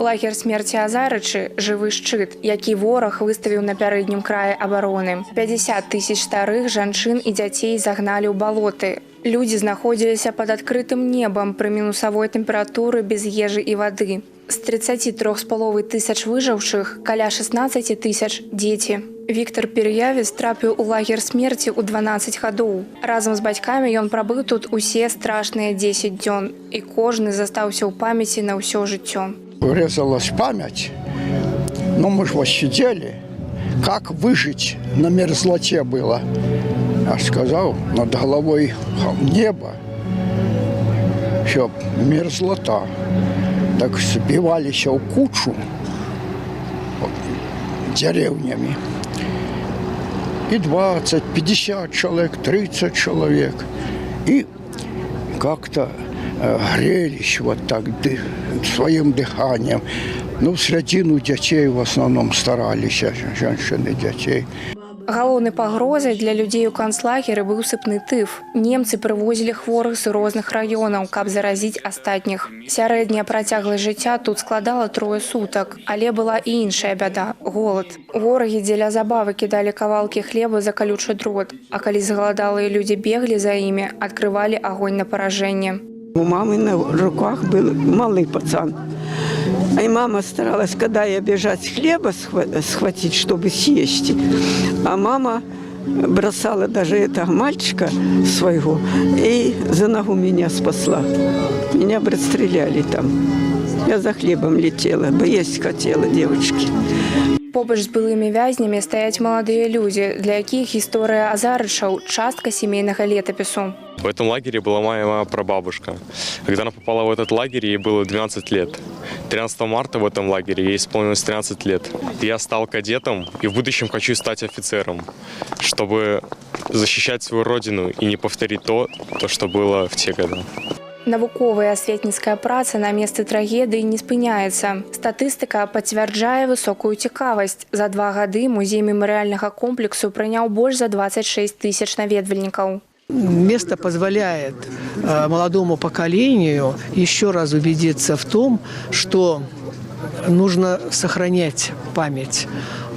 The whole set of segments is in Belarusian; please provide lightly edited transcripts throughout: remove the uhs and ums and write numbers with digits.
Лагер смерці Азарычы — жывы шчыт, які вораг выставіў на пярэднім краі абароны. 50 тысяч старых, жанчын і дзяцей загналі ў балоты. Людзі знаходзіліся пад адкрытым небам пры мінусавой тэмпературы, без ежы і вады. З 33,5 тысяч выжыўшых каля 16 тысяч дзеці. Віктор Пер'явіс трапіў у лагер смерці ў 12 гадоў. Разам з бацькамі ён прабыў тут усе страшныя 10 дзён, і кожны застаўся ў памяці на ўсё жыццё. Врезалась память. Но мы ж вот сидели, как выжить на мерзлоте было. Я сказал, над головой небо, все, мерзлота. Так сбивались в кучу вот, деревнями. И 20, 50 человек, 30 человек. И как-то грелись вот так своим дыханием. Ну, в середину детей в основном старались, женщины, детей. Галоўнай пагрозай для людзей у канцлагеры быў сыпны тыф. Немцы прывозілі хворых з розных раёнаў, каб заразіць астатніх. Сярэдняя працягласць жыцця тут складала трое сутак, але была і іншая бяда — голад. Ворагі дзеля забавы кідалі кавалкі хлеба за калючы дрот, а калі згаладалыя людзі беглі за імі, адкрывалі агонь на паражэнне. У мамы на руках был малый пацан. И мама старалась, когда я бежать хлеба схватить, чтобы съесть. А мама бросала даже этого мальчика своего и за ногу меня спасла. Меня бы расстреляли там. Я за хлебом летела, бы есть хотела, девочки. Побач з былымі вязнямі стаяць маладыя людзі, для якіх гісторыя Азарычаў — частка сямейнага летапісу. В этом лагере была моя прабабушка. Когда она попала в этот лагерь, ей было 12 лет. 13 марта в этом лагере ей исполнилось 13 лет. Я стал кадетом и в будущем хочу стать офицером, чтобы защищать свою родину и не повторить то, что было в те годы. Навуковая і асветніцкая праца на месцы трагедыі не спыняецца. Статыстыка пацвярджае высокую цікавасць. За 2 гады музей мемарыяльнага комплексу прыняў больш за 26 тысяч наведвальнікаў. Место позволяет молодому поколению еще раз убедиться в том, что нужно сохранять память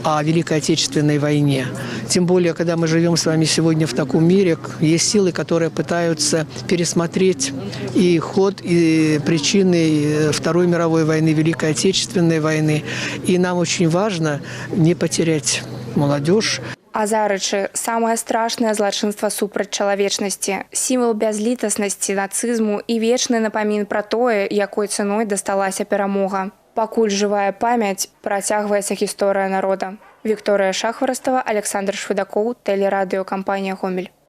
о Великой Отечественной войне. Тем более, когда мы живем с вами сегодня в таком мире, есть силы, которые пытаются пересмотреть и ход, и причины Второй мировой войны, Великой Отечественной войны. И нам очень важно не потерять молодежь. Азарычы — самае страшнае злачынства супраць чалавечнасці, сімвал бязлітаснасці нацызму і вечны напамін пра тое, якой цаной дасталася перамога. Пакуль жывая памяць, працягваецца гісторыя народа. Вікторыя Шахварастава, Аляксандр Швыдакоў, тэлерадыёкампанія «Гомель».